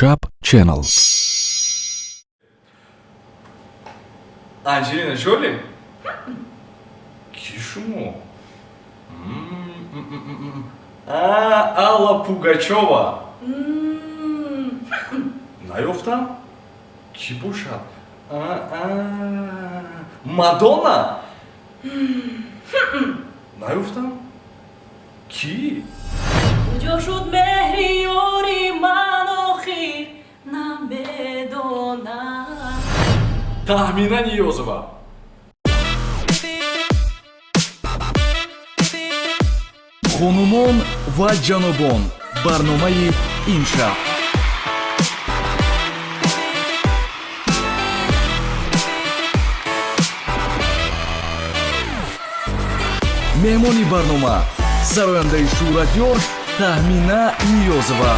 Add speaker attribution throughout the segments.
Speaker 1: Имшаб Channel.
Speaker 2: Анҷелина Ҷоли? Ки шумо? Алла Пугачова. Наёфтам? Кӣ бошад? Мадонна? Наёфтам? Кӣ?
Speaker 3: Куҷо шуд меҳри ёри ман, охир намедонам.
Speaker 2: Таҳмина Ниёзова.
Speaker 1: Хонумон ва ҷанобон, барномаи имшаб. Меҳмони барнома сарояндаи шӯҳратёр Таҳмина Ниёзова.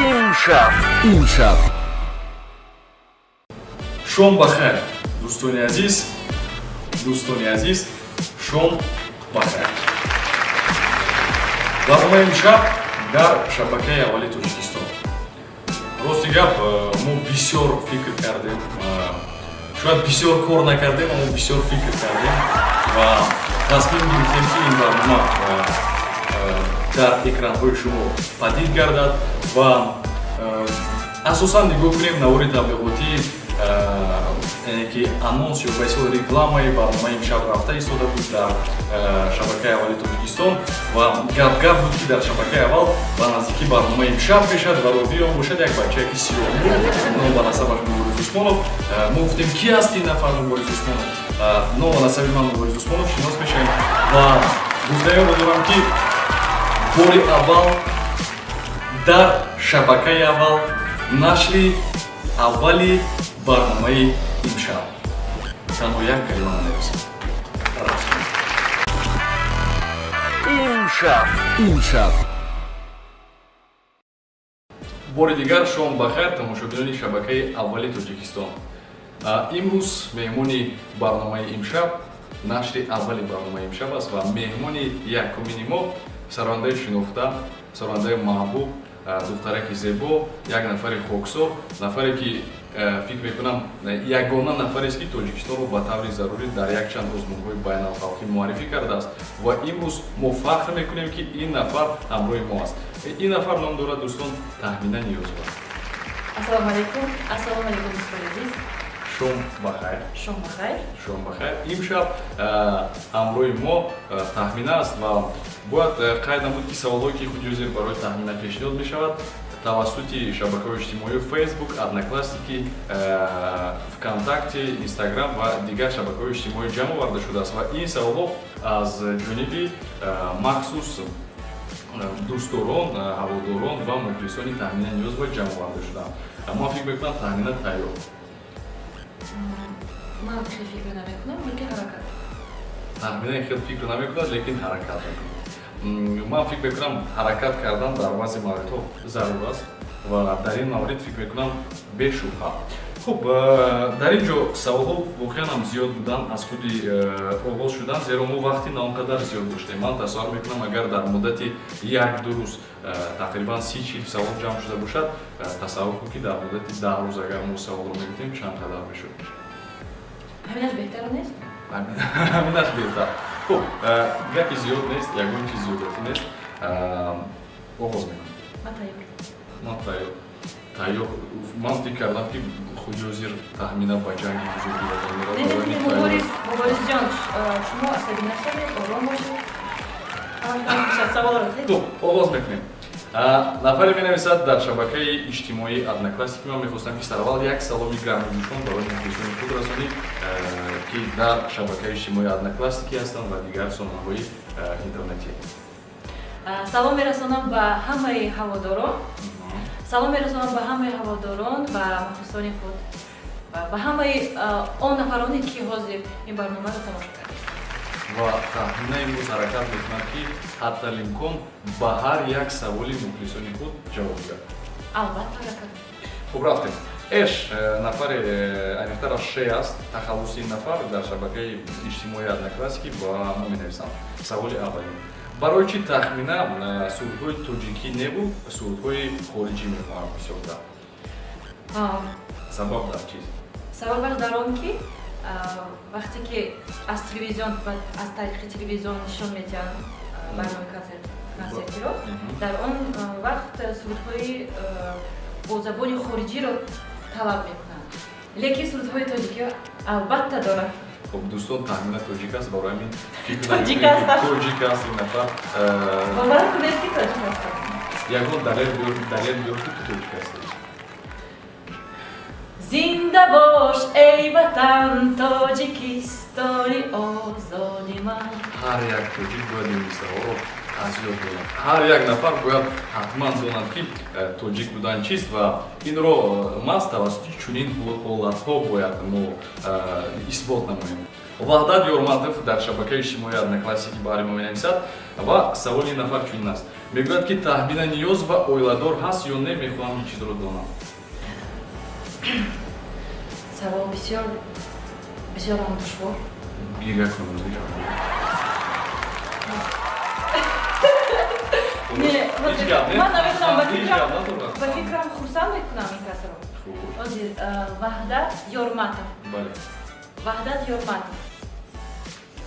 Speaker 1: Имшаб, имшаб.
Speaker 2: Шом ба хайр, дӯстони азиз, дӯстони азиз, шом ба хайр. Барномаи имшаб дар шабакаи аввали Тоҷикистон. Рости гап, мо бисёр фикр кардем, шояд бисёр кор накардем, аммо бисёр фикр кардем ва тасмим гирифтем, ки ин барнома дар экранҳои шумо падид гардад. Ва асосан нигоҳ кунем, навори таблиғотӣ, яъне ки анонс ё ба ҳисоби рекламаи барномаи имшаб рафта истода буд дар шабакаи аввали Тоҷикистон. Ва гап-гап буд, ки дар шабакаи аввал ба наздикӣ барномаи имшаб мешавад ва ровии он бошад як бачае, ки сиёҳмӯ, ном ба насабаш Мубориз Усмонов. Мо гуфтем, ки аст ин нафар Мубориз Усмонов? Ном ва насаби ман Мубориз Усмонов, шинос мешавем. Ва гуфтаёро дорам, ки бори аввал дар шабакаи аввал нашри аввали барномаи имшаб. Танҳо як калима менависам: рафтем.
Speaker 1: Имшаб, имшаб.
Speaker 2: Бори дигар шом ба хайр, тамошобинони шабакаи аввали Тоҷикистон. Имрӯз меҳмони барномаи имшаб, нашри аввали барномаи имшаб аст ва меҳмони якумини мо сарояндаи шинохта, сарояндаи маҳбуб, духтараки зебо, як нафари хоксор, нафаре ки, фикр мекунам, ягона нафарест, ки Тоҷикистонро ба таври зарурӣ дар якчанд озмунҳои байналхалқӣ муаррифӣ кардааст. Ва имрӯз мо фахр мекунем, ки ин нафар ҳамроҳи мо аст. Ин нафар ном дорад, дӯстон, Таҳмина Ниёзова.
Speaker 3: Ассалому алайкум, ассалому алайкум, дӯстони азиз.
Speaker 2: Шом ба хайр.
Speaker 3: Шом ба хайр.
Speaker 2: Шом ба хайр. Имшаб ҳамроҳи мо Таҳмина аст ва бояд қайд намуд, ки саволҳое, ки худи ҳозир барои Таҳмина пешниҳод мешавад, тавассути шабакаҳои иҷтимоии Фейсбук, Одноклассники, ВКонтакте, Инстаграм ва дигар шабакаҳои иҷтимоӣ ҷамъ оварда шудааст. Ва ин саволҳо аз ҷониби махсус дӯстдорон, ҳаводорон ва мухлисони Таҳмина Ниёзова ҷамъ оварда шудаанд. Ман фикр мекунам, Таҳмина тайёр.
Speaker 3: Ман хел фикр намекунам, лекин ҳаракат.
Speaker 2: Таҳмина хел фикр намекунад, лекин ҳаракат мекунад. Ман фикр мекунам, ҳаракат кардан дар баъзе мавридҳо зарур аст ва дар ин маврид, фикр мекунам, бешубҳа. Хуб, дар ин ҷо саволҳо воқеан ҳам зиёд буданд, аз худи оғоз шуданд, зеро мо вақти на он қадар зиёд доштем. Ман тасаввур мекунам, агар дар муддати 1-ду рӯз тақрибан 30-40 савол ҷамъ шуда бошад, тасаввур кун, ки дар муддати 10 рӯз агар мо саволро мегуфтем, чанд қадар мешуд.
Speaker 3: Ҳаминаш беҳтар нест?
Speaker 2: Ҳаминаш беҳтар. Хуб, гапи зиёд нест, ягон чиз зиёдатӣ нест, оғоз мекунем.
Speaker 3: Ман тайёр.
Speaker 2: Ман тайёр, тайёр. Ман фикр кардам, ки худи ҳозир Таҳмина ба ҷанги бузурги ватан меравад.
Speaker 3: Не, не, Мубориз, Муборизҷон, шумо асабӣ нашавед, ором бошед. Саволро.
Speaker 2: Хуб, оғоз мекунем. Нафаре менависад дар шабакаи иҷтимоии Одноклассники: ман мехостам, ки сараввал як саломи гарму ҷӯшон барои мухлисони худ расонӣ, ки дар шабакаи иҷтимоии Одноклассники ҳастанд ва дигар сомонаҳои интернетӣ.
Speaker 3: Салом мерасонам ба ҳамаи ҳаводорон, салом мерасонам ба ҳамаи ҳаводорон ва мухлисони худ ва ба ҳамаи он нафароне, ки ҳозир ин барномаро тамошо карданд.
Speaker 2: Ва Таҳмина имрӯз ҳаракат мекунад, ки ҳатталимкон ба ҳар як саволи мухлисони худ ҷавоб диҳад.
Speaker 3: Албатта, ҳаракат.
Speaker 2: Хуб, рафтем. Эш нафаре, аниқтараш Ше аст тахаллуси ин нафар, дар шабакаи иҷтимоии Одноклассники ба мо менависанд. Саволи аввалин: барои чӣ Таҳмина сурудҳои тоҷикӣ небу, сурудҳои хориҷӣ мехонад бисёртар? Сабаб дар чист?
Speaker 3: Сабабаш дар он, ки вақте ки аз телевизион, аз тариқи телевизион нишон медиҳанд барномаи консертиро, дар он вақт сурудҳои бо забони хориҷиро талаб мекунанд, лекин сурудҳои тоҷикиро албатта дорад.
Speaker 2: Хуб, дӯстон, Таҳмина тоҷик аст, барои ҳамин фикр
Speaker 3: Тоҷик
Speaker 2: накунед, ки
Speaker 3: ҳастам.
Speaker 2: Тоҷик аст ин нафар.
Speaker 3: Бовар кунед, ки тоҷик ҳастам.
Speaker 2: Ягон далел биёр, далел биёр, ки ту тоҷик ҳастӣ.
Speaker 3: Зинда бош, эй ватан, Тоҷикистони озоди ман.
Speaker 2: Ҳар як тоҷик бояд ин мисраҳоро аз ёд донад. Ҳар як нафар бояд ҳатман донад, ки тоҷик будан чист, ва инро маҳз тавассути чунин ҳолатҳо бояд мо исбот намоем. Ваҳдат Ёрматов дар шабакаи иҷтимоии Одноклассники баҳри мо менависад ва саволи ин нафар чунин аст, мегӯяд, ки Таҳмина Ниёзова оиладор ҳаст ё не, мехоҳам ин чизро донам.
Speaker 3: Савол бисёр бисёрам душвор.
Speaker 2: Гиря кун, гиря кун.
Speaker 3: Не,
Speaker 2: Ҳеҷ гап не?
Speaker 3: ман намедонам, ба
Speaker 2: Ҳеҷ
Speaker 3: фикрам
Speaker 2: гап надорад.
Speaker 3: Ба фикрам, хурсанд мекунам ин касро.
Speaker 2: Хуш.
Speaker 3: Ҳозир Ваҳдат Ёрматов.
Speaker 2: Бале.
Speaker 3: Ваҳдат Ёрматов.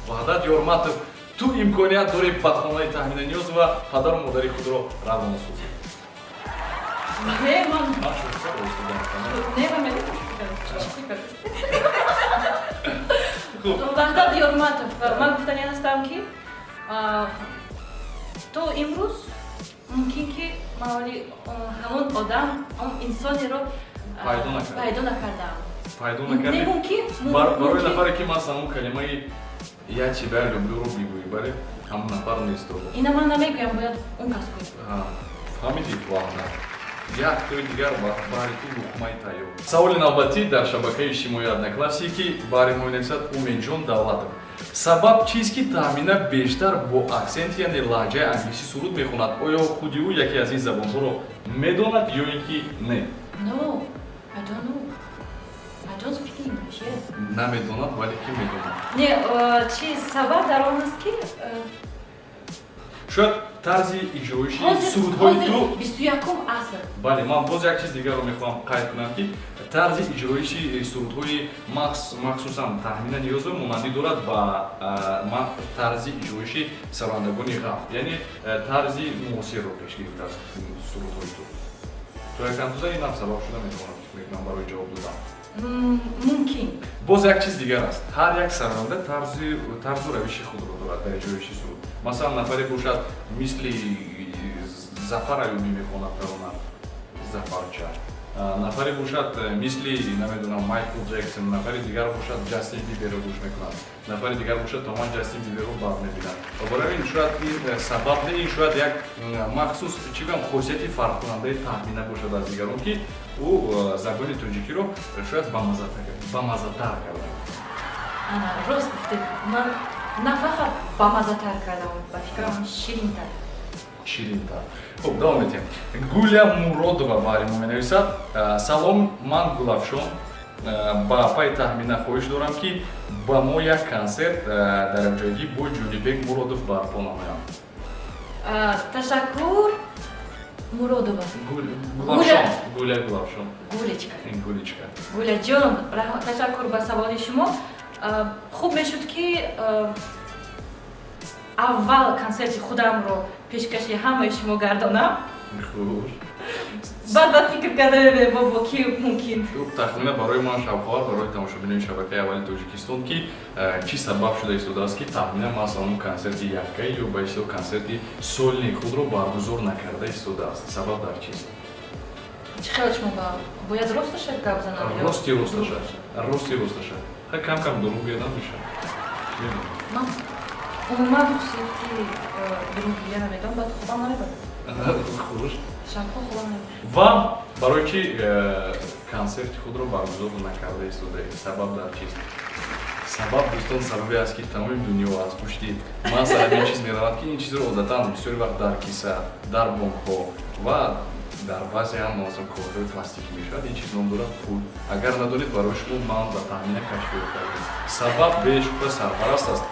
Speaker 2: Ваҳдат Ёрматов, ту имконият дорӣ ба хонаи Таҳмина Ниёзова падару модари худро равона созӣ.
Speaker 3: Не, ман
Speaker 2: Ман шӯхӣ кардам.
Speaker 3: Не, ман медонам, шӯхӣ кардам. Шӯхӣ кардам.
Speaker 2: Хуб.
Speaker 3: Ваҳдат Ёрматов, ман гуфтани ҳастам, ки то имрӯз мумкин, ки ман вале ҳамон одам, он инсонеро
Speaker 2: Пайдо накардам.
Speaker 3: Пайдо накардам.
Speaker 2: Пайдо
Speaker 3: Не,
Speaker 2: накардӣ.
Speaker 3: мумкин.
Speaker 2: Барои
Speaker 3: Мумкин.
Speaker 2: нафаре, ки ман ҳамон калимаи «я тебя люблю» ро бигӯӣ, бале, ҳамон нафар нест.
Speaker 3: Ина ман намегӯям, бояд он кас гӯяд.
Speaker 2: Фаҳмидӣ, Ваҳдат, як тои дигар баҳри ту луқмаи тайёр. Саволи навбатӣ дар шабакаи иҷтимоии Одноклассники баҳри мо менависад Умедҷон Давлатов: сабаб чист, ки Таҳмина бештар бо аксент, яъне лаҳҷаи англисӣ суруд мехонад? Оё худи ӯ яке аз ин забонҳоро медонад ё ин ки не?
Speaker 3: No, I don't know. I don't speak English, yeah.
Speaker 2: Намедонад, вале ки медонад.
Speaker 3: Не, чи сабаб дар он аст, ки
Speaker 2: Шояд тарзи иҷроиши
Speaker 3: ҳозир
Speaker 2: сурудҳои
Speaker 3: ҳозир
Speaker 2: ту
Speaker 3: 21-ум аср.
Speaker 2: Бале, ман боз як чиз дигарро мехоҳам қайд кунам, ки тарзи иҷроиши сурудҳои махсусан Таҳмина Ниёзова монандӣ дорад ба тарзи иҷроиши сарояндагони ғарб, яъне тарзи муосирро пеш гирифтааст сурудҳои ту. То як андоза ин ҳам сабаб шуда метавонад, фикр мекунам, барои ҷавоб додан.
Speaker 3: Мумкин.
Speaker 2: Боз як чиз дигар аст: ҳар як сароянда тарзу равиши худро дорад дар иҷроиши суруд. Масалан, нафаре бошад, мисли Зафар Аюбӣ мехонад тарона, Зафарча, нафаре бошад, мисли, намедонам, Майкл Ҷексон, нафари дигар бошад, Ҷастин Биберро гӯш мекунад, нафари дигар бошад, тамоман Ҷастин Биберро бад мебинад. Ва барои ин шояд ин сабаб не, ин шояд як махсус, чӣ гӯям, хосияти фарқкунандаи Таҳмина бошад аз дигарон, ки ӯ забони тоҷикиро шояд бамаззатар карда.
Speaker 3: Ана, рост гуфтед, ман на фақат бамаззатар кардам, ба фикрам, ширинтар.
Speaker 2: Ширинтар. Хуб, давом медиҳем. Гуля Муродова баҳри мо менависад: Салом, ман Гулафшон, ба апаи Таҳмина хоҳиш дорам, ки ба мо як консерт дар якҷоягӣ бо Ҷонибек Муродов барпо намоянд.
Speaker 3: Ташаккур, Муродова.
Speaker 2: Гулафшон, Гуля, Гулафшон.
Speaker 3: Гулечка.
Speaker 2: Гулечка.
Speaker 3: Гуляҷон, ташаккур ба саволи шумо. Хуб мешуд, ки аввал консерти худамро пешкаши ҳамаи шумо гардонам.
Speaker 2: Хуш.
Speaker 3: Баъд фикр карда бо ки мумкин.
Speaker 2: Тахмина, барои ман шавқовар, барои тамошобинони шабакаи аввали Тоҷикистон, ки чӣ сабаб шуда истодааст, ки Таҳмина масалан консерти яккаи ё ба истилоҳ консерти сольный худро баргузор накарда истодааст. Сабаб дар чист?
Speaker 3: Чӣ хел, шумо бояд росташа гап занам?
Speaker 2: Рости росташа, рости росташа. Ха, кам кам дурӯғ гӯядан мешавад.
Speaker 3: Ман умуман хусусияти дурӯғгӯя намедонам, баъд хубам намебарад.
Speaker 2: Хуш.
Speaker 3: Шабҳо хубам намебарад.
Speaker 2: Ва барои чӣ консерти худро баргузор накарда истодаед? Сабаб дар чист? Сабаб, дӯстон, сабабе аст, ки тамоми дунё аз пушти ман сараби ин чиз меравад, ки ин чизро одатан бисёри вақт дар киса, дар бонкҳо ва Дар баъзе ҳам масалан корҳои пластикӣ мешавад. Ин чиз ном дорад пул. Агар надонед, барои шумо ман ба Таҳмина кашф кардем. Сабаб бешубҳа сарпараст аст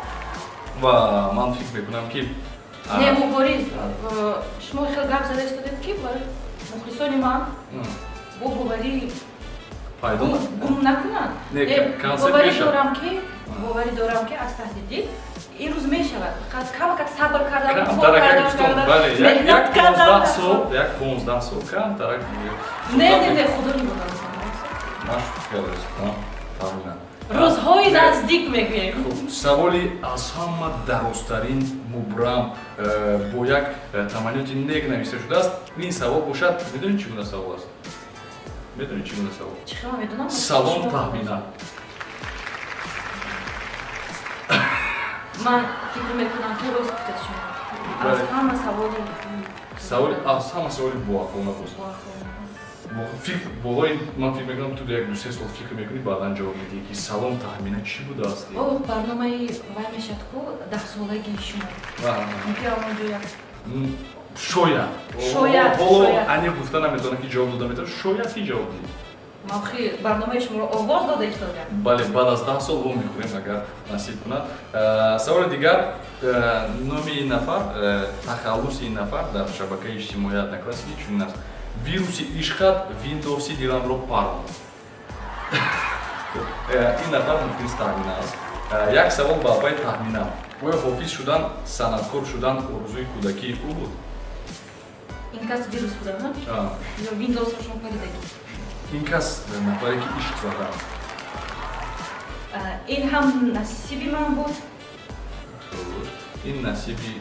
Speaker 2: ва ман фикр мекунам, ки
Speaker 3: Не, Мубориз, шумо хел гап зада истодед, ки барои мухлисони ман бо боварӣ
Speaker 2: пайдо
Speaker 3: гум накунанд.
Speaker 2: Не, концерт
Speaker 3: боварӣ
Speaker 2: мешавад.
Speaker 3: Дорам, ки боварӣ дорам, ки аз таҳти дил ин рӯз мешавад. Фақат камакак сабр кардам, кор
Speaker 2: Камтарак
Speaker 3: кардам,
Speaker 2: гуфтам,
Speaker 3: кардам,
Speaker 2: бале, як
Speaker 3: меҳнат
Speaker 2: як
Speaker 3: кардам.
Speaker 2: 15 сол, як 15 сол камтарак.
Speaker 3: Не, не, не, худо нигоҳ.
Speaker 2: Ман шӯхӣ кардам, Таҳмина.
Speaker 3: Рӯзҳои наздик мегӯем.
Speaker 2: Хуб, саволи аз ҳама дарозтарин, мубрам, бо як таманниёти нек нависта шудааст. Ин савол бошад, медонед, чӣ гуна савол аст? Медонед, чӣ гуна савол?
Speaker 3: Чӣ хела медонам?
Speaker 2: Салом, Таҳмина.
Speaker 3: Ман фикр мекунам, ки рост гуфтед шумо. Аз
Speaker 2: Бале.
Speaker 3: ҳама саволи
Speaker 2: Саволи аз ҳама саволи боақлона буд.
Speaker 3: боақлона.
Speaker 2: Фикр болои, ман фикр мекунам, ту як ду-се сол фикр мекунӣ, баъдан ҷавоб медиҳӣ, ки салом, Таҳмина, чӣ будааст?
Speaker 3: О, барномаи вай мешавад ку, даҳсолагии шумо. Мумкин, онҷо як
Speaker 2: Шояд.
Speaker 3: Шояд,
Speaker 2: Ҳоло
Speaker 3: шояд.
Speaker 2: аниқ гуфта наметавонам, ки ҷавоб дода метавонам. Шояд, ки ҷавоб диҳӣ.
Speaker 3: Ман барномаи шуморо оғоз дода истодам.
Speaker 2: Бале, баъд аз 10 сол во мехӯрем, агар насиб кунад. Саволи дигар. Номи ин нафар, тахаллуси ин нафар дар шабакаи иҷтимоии Одноклассники чунин аст: «Вируси ишқат виндовси диламро паронд». Ин нафар мумкин Таҳмина аст. Як савол ба апаи Таҳмина: оё ҳофиз шудан, санъаткор шудан орзуи кӯдакии ӯ буд?
Speaker 3: Ин кас вирус буда ё виндовсашон паридагӣ?
Speaker 2: Ин кас нафаре, ки ишқ задааст.
Speaker 3: Ин ҳам насиби ман буд.
Speaker 2: Ин насиби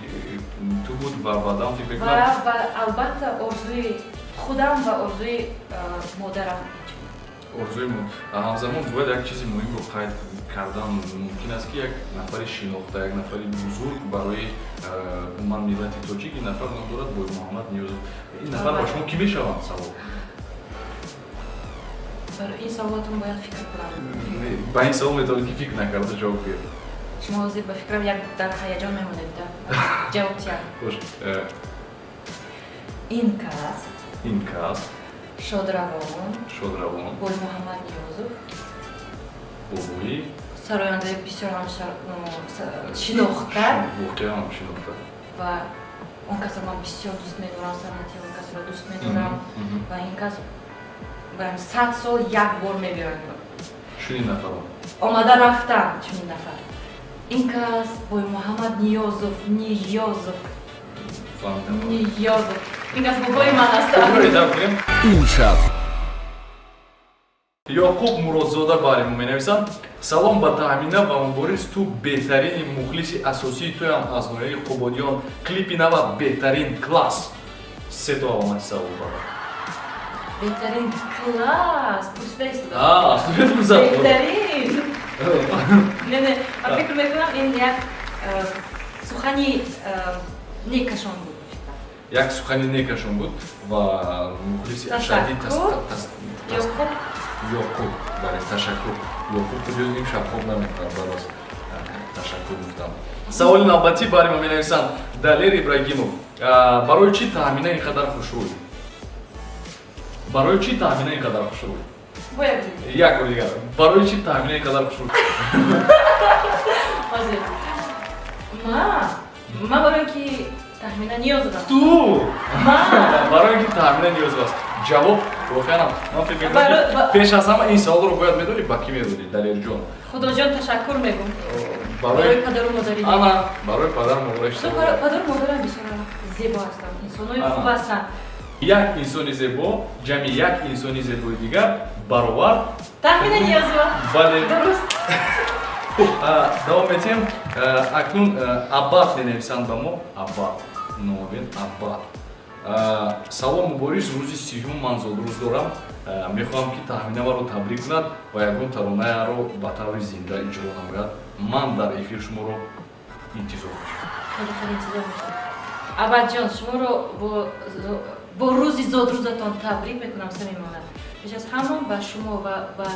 Speaker 2: ту буд ва баъдан фикр мекунам
Speaker 3: Ва албатта орзуи худам ва орзуи модарам.
Speaker 2: Орзуи ҳамзамон бояд як чизи муҳимро қайд кардан мумкин аст, ки як нафари шинохта, як нафари бузург барои умуман миллати тоҷик, ин нафар ном дорад Боймуҳаммад Ниёзов. Ин нафар ба шумо кӣ мешаванд? Савол.
Speaker 3: Барои ин саволатон бояд фикр кунам.
Speaker 2: Ба ин савол метавонед, ки фикр накарда ҷавоб диҳед.
Speaker 3: Шумо ҳозир ба фикрам як дар ҳаяҷон мемонед, да ҷавоб тиям.
Speaker 2: Хош.
Speaker 3: Ин кас
Speaker 2: Ин кас
Speaker 3: шодравон
Speaker 2: шодравон
Speaker 3: Боймуҳаммад Ниёзов,
Speaker 2: бобои
Speaker 3: сарояндаи бисёр ҳам шинохта.
Speaker 2: Воқеан ҳам шинохта.
Speaker 3: Ва он касро ман бисёр дӯст медорам, санъати он касро дӯст медорам. Ва ин кас барам 100 сол як бор мебиёяд.
Speaker 2: Чунин нафарон
Speaker 3: омада рафтан чунин нафар. Ин кас Боймуҳаммад Ниёзов, Ниёзов.
Speaker 2: Фаҳмидам.
Speaker 3: Ниёзов, ин кас бобои ман астанд.
Speaker 1: Имшаб.
Speaker 2: Ёқуб Муродзода бари мо менависанд: «Салом ба Таҳмина ва Мубориз, ту беҳтарини, мухлиси асосии туям аз ноҳияи Қубодиён. Клипи нава беҳтарин, класс!» Сето аломати савол бара.
Speaker 3: Беҳтарин, класс пурсида истода. Беҳтарин. Не, не, ман фикр мекунам, ин як сухани некашон буд.
Speaker 2: Як сухани некашон буд ва мухлиси ашаддӣ.
Speaker 3: Ёқуб.
Speaker 2: Ёқуб, бале, ташаккур, Ёқуб. Худи имшаб хоб намекунад баъд аз ташаккур гуфтам. Саволи навбатӣ бари мо менависанд Далер Ибрагимов: «Барои чӣ Таҳмина ин қадар хушрӯй? Барои чӣ Таҳмина ин қадар хушрӯй?» Як бор дигар: барои чӣ Таҳмина ин қадар хушрӯй?
Speaker 3: Ҳозир ма барои ки Таҳмина Ниёзова.
Speaker 2: Ту барои ки Таҳмина Ниёзова аст. Ҷавоб воқеан ман фикр мекунам, пеш аз ҳама ин саволро бояд медодӣ, ба кӣ медодӣ, Далерҷон?
Speaker 3: Худоҷон, ташаккур мегӯм барои падару модари.
Speaker 2: Ана, барои падару модараш.
Speaker 3: Падару модарам бисёр зебо ҳастанд, инсонои хуб ҳастанд.
Speaker 2: Як инсони зебо ҷамъи як инсони зебои дигар баровар
Speaker 3: Таҳмина Ниёзова.
Speaker 2: Бале.
Speaker 3: Дуруст.
Speaker 2: Хуб, давом метиҳем. Акнун Аббат менависанд ба мо, Аббат номобин Аббат: «Салом, Мубориз, рӯзи 30-юм ман зодрӯз дорам. Мехоҳам, ки Таҳмина маро табрик кунад ва ягон таронаяро ба таври зинда иҷро намояд. Ман дар эфир шуморо интизор мешавам».
Speaker 3: Хеле хеле интизор мешавам. Абадҷон, шуморо бо рӯзи зодрӯзатон табрик мекунам самимона. Пеш аз ҳама ба шумо ва ба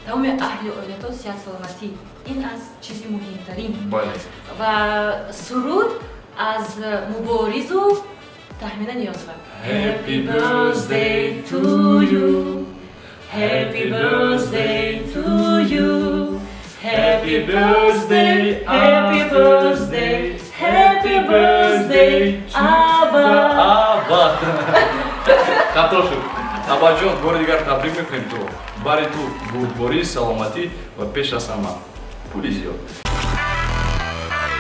Speaker 3: тамоми аҳли оилатон сиҳат, саломатӣ, ин аз чизи муҳимтарин.
Speaker 2: Бале.
Speaker 3: Ва суруд аз Муборизу. Таҳмина Ниёзова.
Speaker 2: Happy birthday
Speaker 3: to you. Happy birthday to you. Happy birthday, happy birthday, happy birthday, Abba.
Speaker 2: Абад. Хато шуд. Абаҷон, бори дигар табрик мекунем туро. Бари ту бурдборӣ, саломатӣ ва пеш аз ҳама пули зиёд.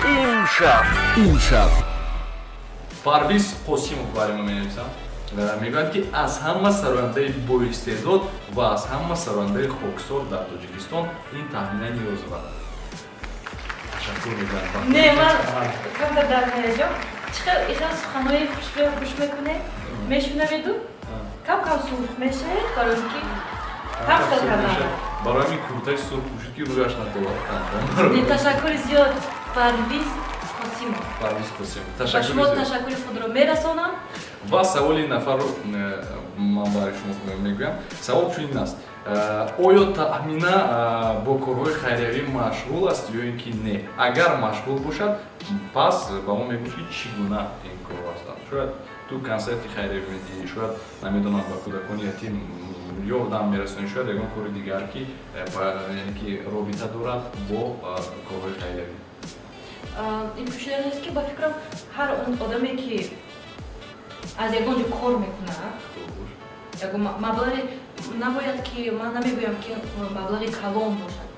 Speaker 1: Имшаб. Имшаб.
Speaker 2: Парвиз Қосимов бари мо менависам. Мегӯянд, ки аз ҳама сарояндаи боистеъдод ва аз ҳама сарояндаи хоксор дар Тоҷикистон ин Таҳмина Ниёзова. Ташаккур мегӯям.
Speaker 3: Не, ман камтар дар ҳаяҷон. Чӣ хел ихел суханҳои хушрӯ гӯш мекунед, мешунаведу кам кам сурх мешавед, барои ки ҳам хел кардан.
Speaker 2: Барои ҳамин куртаи сурх пӯшид, ки рӯяш надолад.
Speaker 3: Не, ташаккури зиёд, Парвиз Қосимов.
Speaker 2: Парвиз Қосимов.
Speaker 3: Ба
Speaker 2: Ташаккури
Speaker 3: шумо
Speaker 2: зиёд.
Speaker 3: ташаккури худро мерасонам.
Speaker 2: Ва саволи нафарро ман барои шумо мегӯям. Савол чунин аст: оё Таҳмина бо корҳои хайриявӣ машғул аст ё ин ки не? Агар машғул бошад, пас ба мо мегӯфт, ки чӣ гуна ин корҳо ҳастанд. Шояд ту консерти хайриявӣ медиҳӣ, шояд, намедонам, ба кӯдакони ятим ёрдам мерасонӣ, шояд ягон кори дигар, ки яъне ки робита дорад бо корҳои хайриявӣ.
Speaker 3: Ин пӯшида нест, ки ба фикрам, ҳар он одаме, ки аз ягон ҷо кор мекунад, ягон маблағи, набояд ки, ман намегӯям, ки маблағи калон бошад,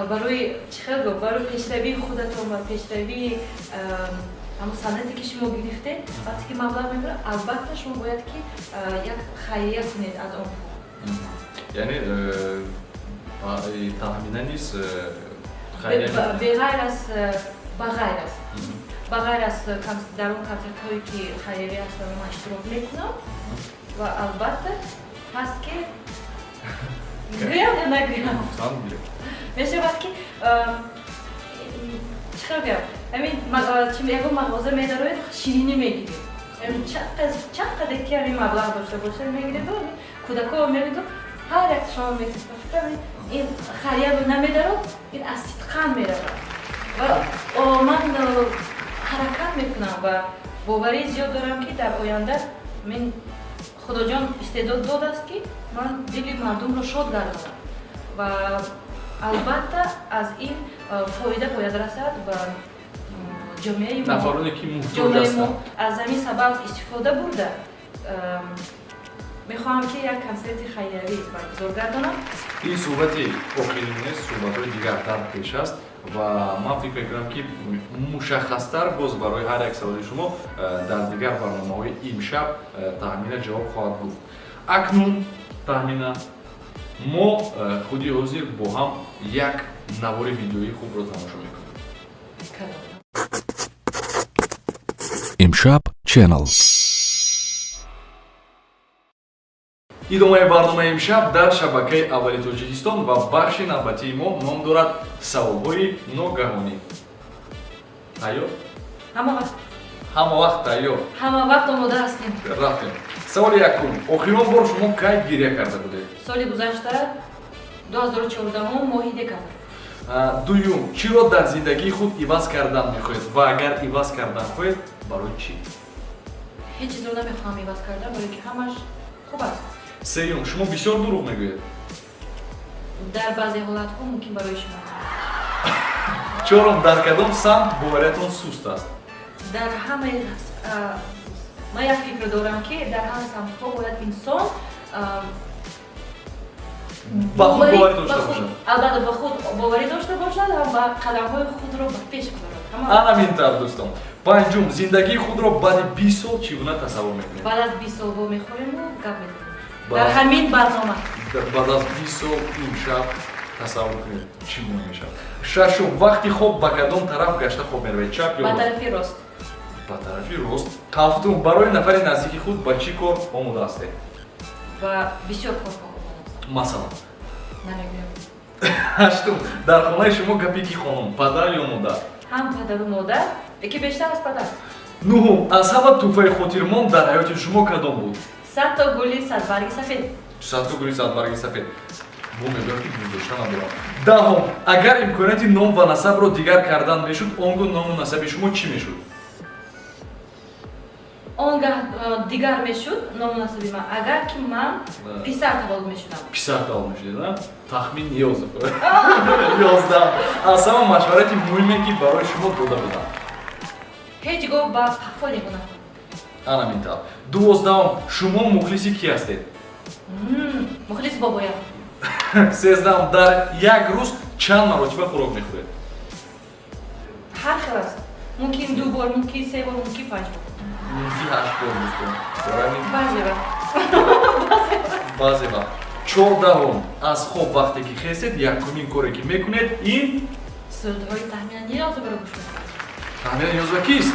Speaker 3: барои чӣ хел гуфт, барои пешравии худатон ва пешравии ҳамон санъате, ки шумо гирифтед, вақте ки маблағ мебарад, албатта, шумо бояд ки як хайрия кунед аз он пул.
Speaker 2: Яъне Таҳмина низ хайрия
Speaker 3: Беғайр аз ба ғайр аз дар он консертҳое, ки хайриявӣ ҳастанд, ман иштирок мекунам ва албатта ҳаст, ки гӯям ё нагӯям?
Speaker 2: Гуфтан гирифт.
Speaker 3: Мешавад, ки чӣ хел гӯям, ҳамин ягон мағоза медароед, ширинӣ мегиред, чанд қадар ки ҳамин маблағ дошта бошад, мегиреду кӯдакҳо мебиду ҳар як шумо метифакр, ин хайрия намедарод, ин аз сидқан меравад. Ва ман ҳаракат мекунам ва боварии зиёд дорам, ки дар оянда мин Худоҷон истеъдод додааст, ки ман дили мардумро шод гардонам ва албатта аз ин фоида бояд расад ба ҷомеаи мо.
Speaker 2: Нафароне, ки муҳтоҷ
Speaker 3: Ҷомеаи мо.
Speaker 2: ҳастанд.
Speaker 3: Аз ҳамин сабаб истифода бурда, мехоҳам, ки як консерти хайриявӣ баргузор гардонам.
Speaker 2: Ин суҳбати охирин нест, суҳбатҳои дигар дар пеш аст ва ман фикр мекунам, ки мушаххастар боз барои ҳар як саволи шумо дар дигар барномаҳои имшаб Таҳмина ҷавоб хоҳад гуфт. Акнун, Таҳмина, мо худи ҳозир бо ҳам як навори видеоии хубро тамошо мекунем.
Speaker 3: Кадом?
Speaker 1: Имшаб Channel.
Speaker 2: Идомаи барномаи имшаб дар шабакаи аввали Тоҷикистон ва бахши навбатии мо ном дорад «Саволҳои ногаҳонӣ». Тайёр?
Speaker 3: Ҳама вақт.
Speaker 2: Ҳама вақт тайёр.
Speaker 3: Ҳама вақт омода ҳастем.
Speaker 2: Рафтем. Саволи якум: охирон бор шумо кай гиря карда будед?
Speaker 3: Соли гузашта, 2014, моҳи декабр.
Speaker 2: Дуюм: чиро дар зиндагии худ иваз кардан мехоҳед ва агар иваз кардан хоҳед, барои чӣ?
Speaker 3: Ҳеҷ чизро намехоҳам иваз кардан, барои ки ҳамаш хуб аст.
Speaker 2: Сеюм: шумо бисёр дурӯғ мегӯед?
Speaker 3: Дар баъзе ҳолатҳо мумкин барои шумо.
Speaker 2: Чорум: дар кадом самт бовариятон суст аст?
Speaker 3: Дар ҳамаи. Ман як фикр дорам, ки дар ҳама самтҳо бояд инсон
Speaker 2: ба худ боварӣ дошта
Speaker 3: ба худ-
Speaker 2: бошад.
Speaker 3: Албатта, ба худ боварӣ дошта бошад ва ба қадамҳои худро ба пеш барад.
Speaker 2: Ана ин тавр, дӯстон. Панҷум: зиндагии худро баъди 20 сол чӣ гуна тасаввур мекунед?
Speaker 3: Баъд аз 20 сол вомехӯрему гап мезанем
Speaker 2: Баъд
Speaker 3: дар ҳамин барнома.
Speaker 2: Баъд аз 20 сол имшаб тасаввур кунед, чӣ гуна мешавад. Шашум: вақти хоб ба кадом тараф гашта хоб меравед, чап ё
Speaker 3: Ба
Speaker 2: рост?
Speaker 3: тарафи рост.
Speaker 2: Ба тарафи рост. Ҳафтум: барои нафари наздики худ ба чӣ кор омода ҳастед?
Speaker 3: Ба бисёр корҳо омода.
Speaker 2: Масалан?
Speaker 3: Намегӯям.
Speaker 2: Ҳаштум: дар хонаи шумо гапи ки хонум, падар ё модар?
Speaker 3: Ҳам падару модар, яке бештар аз падар.
Speaker 2: Нуҳум: аз ҳама тӯҳфаи хотирмон дар ҳаёти шумо кадом буд?
Speaker 3: 100 то гули садбарги сафед.
Speaker 2: 100 то гули садбарги сафед. Бо мегӯям, ки дӯст надорам. Даҳум: агар имконияти ном ва насабро дигар кардан мешуд, он гоҳ ному насаби шумо чӣ мешуд?
Speaker 3: Он гаҳ дигар мешуд ному насаби ман, агар ки ман писар таваллуд мешудам.
Speaker 2: Писар таваллуд мешудед, а? Тахмин Ниёзов. 11-ам, аз ҳама машварати муҳиме, ки барои шумо дода буданд?
Speaker 3: Ҳеҷ гоҳ ба қафо нигоҳ накун.
Speaker 2: Ана ҳамин тавр. 12-ум, шумо мухлиси кӣ ҳастед?
Speaker 3: Мухлиси бобоям.
Speaker 2: 13-ум, дар як рӯз чанд маротиба хӯрок мехӯред?
Speaker 3: Ҳар хел аст, мумкин ду бор, мумкин се бор, мумкин панҷ бор.
Speaker 2: Мумкин ҳашт бор, дӯстон. Барои
Speaker 3: Баъзе вақт.
Speaker 2: Баъзе вақт. 14-ум, аз хоб вақте ки хестед, якумин коре ки мекунед, ин?
Speaker 3: Сурудҳои Таҳмина Ниёзоваро гӯш мекунам.
Speaker 2: Таҳмина Ниёзова кист?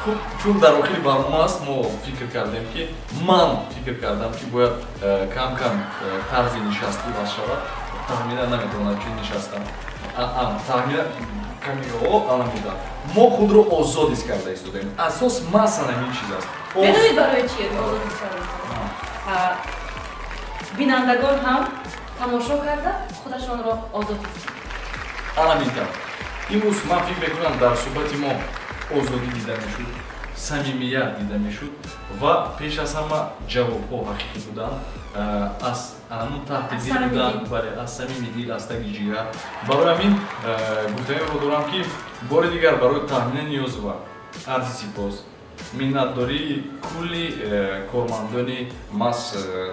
Speaker 2: Хуб, чун дар охири барнома аст, мо фикр кардем, ки ман фикр кардам, ки бояд кам кам тарзи нишаст иваз шавад. Таҳмина наметавонад чун нишастам. Таҳмина ками ана буда, мо худро озод ҳис карда истодаем. Асос маҳзан ҳамин чиз аст.
Speaker 3: Медонед, барои чи озод ҳис карда истодаем? Бинандагон ҳам тамошо карда, худашонро озод ҳис кунанд.
Speaker 2: Ана ҳамин тавр. Имрӯз ман фикр мекунам, дар суҳбати мо озодӣ дида мешуд, самимият дида мешуд ва пеш аз ҳама ҷавобҳо ҳақиқӣ буданд, аз анамун таҳти
Speaker 3: Аз
Speaker 2: дил
Speaker 3: самими
Speaker 2: буданд.
Speaker 3: дил.
Speaker 2: Бале, аз самими дил, аз таги ҷигар. Барои ҳамин гуфтаниро дорам, ки бори дигар барои Таҳмина Ниёзова арзи сипос, миннатдории кулли кормандони мас,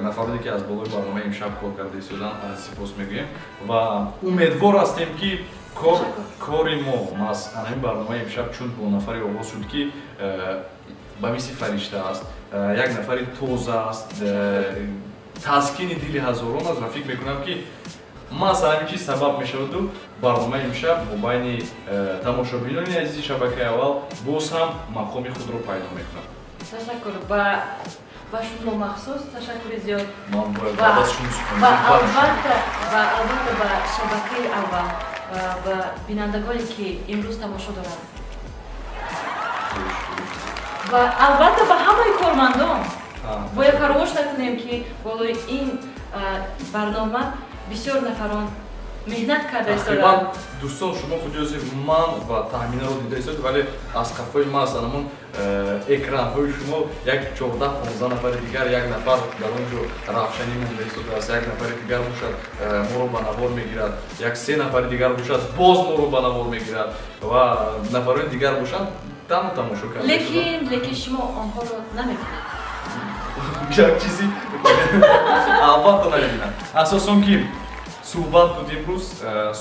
Speaker 2: нафароне, ки аз болои барномаи имшаб кор карда истоданд, арзи сипос мегӯем ва умедвор ҳастем, ки кор
Speaker 3: Ташаккур.
Speaker 2: кори мо мас ҳамин барномаи имшаб, чун бо нафаре оғоз шуд, ки ба мисли фаришта аст, як нафари тоза аст, таскини дили ҳазорон аст ва фикр мекунам, ки маҳз ҳамин чиз сабаб мешаваду барномаи имшаб мобайни тамошобинони азизи шабакаи аввал боз ҳам мақоми худро пайдо мекунад.
Speaker 3: Ташаккур, ба шумо махсус ташаккури зиёд.
Speaker 2: Ман бояд
Speaker 3: Ва
Speaker 2: баъд аз шумо сухан
Speaker 3: ва албатта ба шабакаи аввал ва ба бинандагоне, ки имрӯз тамошо доранд, ва албатта ба ҳамаи кормандон. Бояд фаромӯш накунем, ки болои ин барнома бисёр нафарон меҳнат карда
Speaker 2: Тақрибан
Speaker 3: истодаанд.
Speaker 2: Дӯстон, шумо худи ман ва Таҳминаро дида истодед, вале аз қафои ман, аз анамон экранҳои шумо як 14-15 нафари дигар, як нафар дар он ҷо равшанӣ монда истодааст, як нафари дигар бошад, моро ба навор мегирад, як се нафари дигар бошад, боз моро ба навор мегирад ва нафарони дигар бошанд, танҳо тамошо карда.
Speaker 3: Лекин шумо онҳоро намебинед.
Speaker 2: Як чизи албатта намебинам. Асосон ки суҳбат буд имрӯз,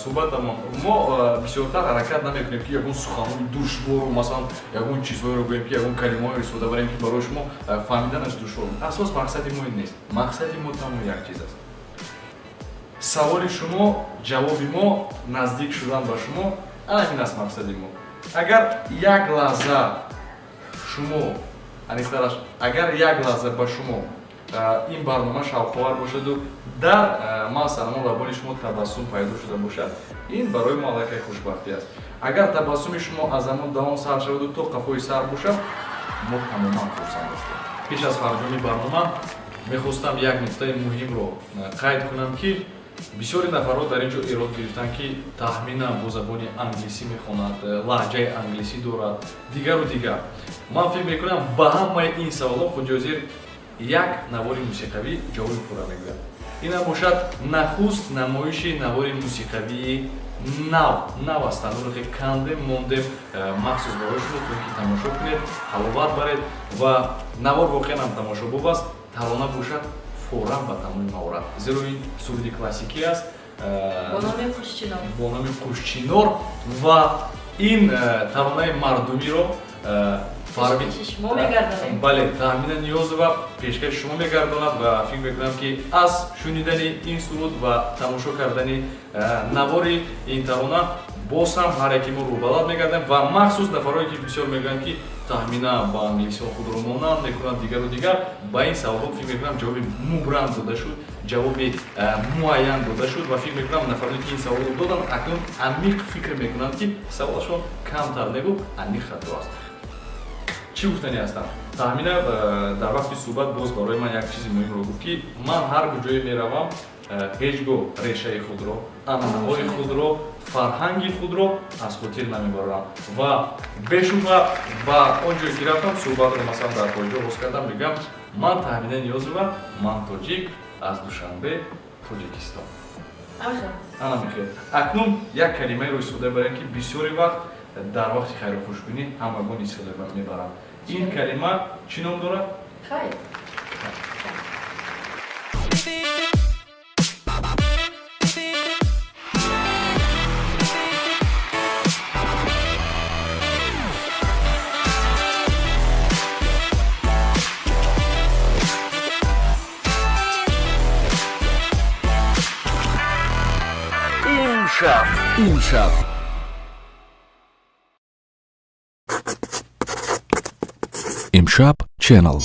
Speaker 2: суҳбатамон мо бисёртар ҳаракат намекунем, ки ягон суханҳои душвору, масалан, ягон чизҳоеро гӯем, ки ягон калимаҳоеро истифода барем, ки барои шумо фаҳмиданаш душвор. Асос мақсади мо ин нест. Мақсади мо танҳо як чиз аст: саволи шумо, ҷавоби мо, наздик шудан ба шумо. Ана ҳамин аст мақсади мо. Агар як лаҳза шумо, аниқтараш, агар як лаҳза ба шумо ин барнома шавқовар бошаду дар масалан лабони шумо табассум пайдо шуда бошад, ин барои мо аллакай хушбахтӣ аст. Агар табассуми шумо аз ҳамон давом сар шаваду то қафои сар бошад, мо тамоман хурсанд ҳастем. Пеш аз фарҷоми барнома мехостам як нуқтаи муҳимро қайд кунам, ки бисёри нафарҳо дар ин ҷо эрод гирифтанд, ки Таҳмина бо забони англисӣ мехонад, лаҳҷаи англисӣ дорад, дигару дигар. Ман фикр мекунам, ба ҳамаи ин саволҳо худи як навори мусиқавӣ ҷавоби пурра мегӯяд. Инам бошад нахуст намоиши навори мусиқавии нав. Нав аст, тануре ки кандем, мондем махсус барои шумо, то ки тамошо кунед, ҳаловат баред. Ва навор воқеан ҳам тамошобоб аст, тарона бошад форам ба тамоми маворад, зеро ин суруди классикӣ аст.
Speaker 3: Бо номи «Қушчинор».
Speaker 2: Бо номи «Қушчинор». Ва ин таронаи мардумиро
Speaker 3: шумо мегардонем.
Speaker 2: Бале, Таҳмина Ниёзова пешкаши шумо мегардонад ва фикр мекунам, ки аз шунидани ин суруд ва тамошо кардани навори ин тарона боз ҳам ҳар яки мо рӯҳбаланд мегардем. Ва махсус нафарое, ки бисёр мегӯянд, ки Таҳмина ба англисиҳо худро монанд мекунад, дигару дигар, ба ин саволҳо, фикр мекунам, ҷавоби мубрам дода шуд, ҷавоби муайян дода шуд. Ва фикр мекунам, нафароне, ки ин саволро доданд, акнун амиқ фикр мекунанд, ки саволашон камтар негу, аниқ хато аст. Чӣ гуфтанӣ ҳастам? Таҳмина дар вақти суҳбат боз барои ман як чизи муҳимро гуфт, ки ман ҳар куҷое меравам, ҳеҷ гоҳ решаи худро, анъанаҳои худро, фарҳанги худро аз хотир намебарам. Ва бешубҳа, ба он ҷое ки рафтам, суҳбатро, масалан, дар хориҷа оғоз кардам, мегӯям: «Ман Таҳмина Ниёзова, ман тоҷик аз Душанбе, Тоҷикистон». Ана мехел. Акнун як калимаеро истифода барем, ки бисёри вақт дар вақти хайрухушбинӣ ҳамагон истифода мебаранд. Ин калима чӣ ном дорад?
Speaker 3: Хайр.
Speaker 1: Имшаб. Имшаб. Имшаб Channel.